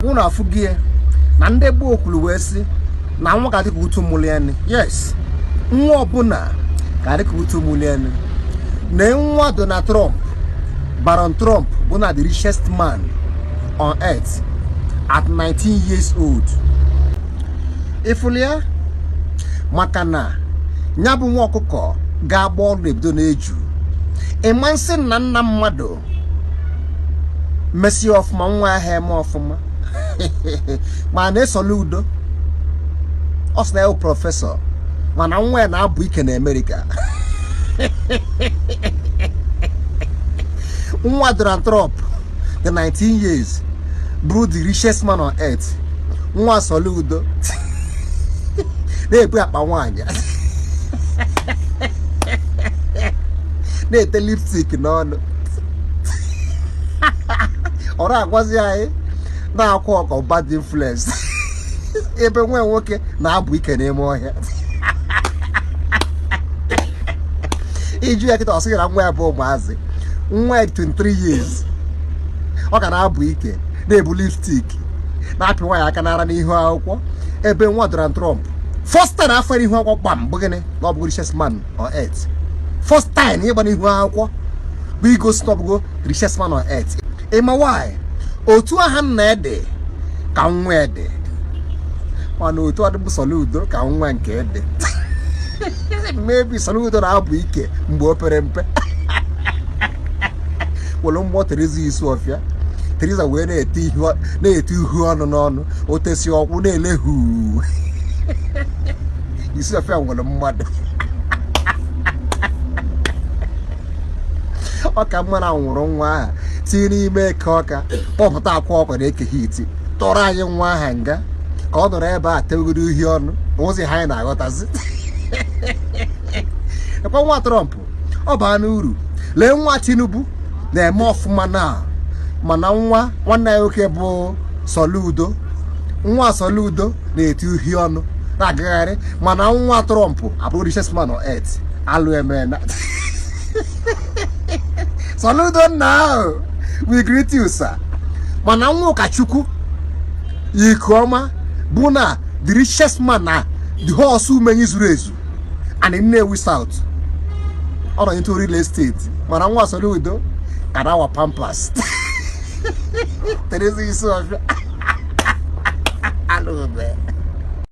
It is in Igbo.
Unu afụgo ya na ndị gboo kwuru wee sị na nwa ga-adị ka utu mụlụ ya. Yes, nwa ọbụla ga-adị ka utu mụlụ ya. Na nwa Donald Trump, Baron Trump, bụ na the richest man on earth at 19 years old. Ị fụlụ ya maka na ya bụ nwa ọkụkọ ga-agba ọrụ ebido na-eju ịma nsị na nna mmadụ mesie ọfụma, nwa ahụ eme ọfụma. Ma na-esolu udo, ọ sị na ya professor, mana nwa ya na-abụ ike na Amerịka. Nwa Donald Trump dị 19 years, bụrụ the richest man on earth. Nwa Soludo na-ebu akpa nwaanyị, na-ete lipstick n'ọnụ, ọ na-agwazi anyị na-akwa ọkọ bad influence, ebe nwa nwoke na-abụ ike n'ime ọhịa. Ị jụọ ya kịta, ọ sị na nwa ya bụ ụmụazị, nwa ya 23 years, ọ ka na-abụ ike, na-ebu lipstick, na-apị nwaanyị aka n'ara n'ihu akwụkwọ, ebe nwa Donald Trump, first time afọ n'ihu akwụkwọ gbam bụ gịnị? Na ọ bụ richest man on earth. First time ịgba n'ihu akwụkwọ bụ igosi na ọ bụgo richest man on earth. Ị ma why? Otu aha nna ya dị ka nwa ya dị, mana otu ọ dị bụ Soludo ka nwa nke dị. Maybe Soludo na-abụ ike mgbe o pere mpe, were mgbọ Teresa Isuofia, Teresa wee na-ete ihu ọnụ n'ọnụ, o tesi ọkwụ na-ele huu. Isuofia nwere mmadụ ọ ka mma na nwụrụ nwa aha tinye n'ime eke ọka, kpọpụta akwa ọkwa na Eke Hit, tọrọ anyị nwa aha nga ka ọ nọrọ ebe a tegoro uhie ọnụ ozi ha anyị na-aghọtazi. Ekwe nwa Trump ọ baa n'uru. Lee nwa Tinubu na-eme ọfụma na mana nwa nwanne ya nwoke bụ Soludo, nwa Soludo na-eti uhie ọnụ na-agagharị, mana nwa Trump abụrụ richest man on earth. Alụ emena. Soludo nna ahụ, we greet you, sir. Mana nwa ụkọchukwu Ikuọma bụ na the richest man na the whole Osumenyi zuru ezu and Nnewi South, ọ nọ into real estate, mana nwa Soludo ka na-awa pampers. Teresa Isuofia alụbe.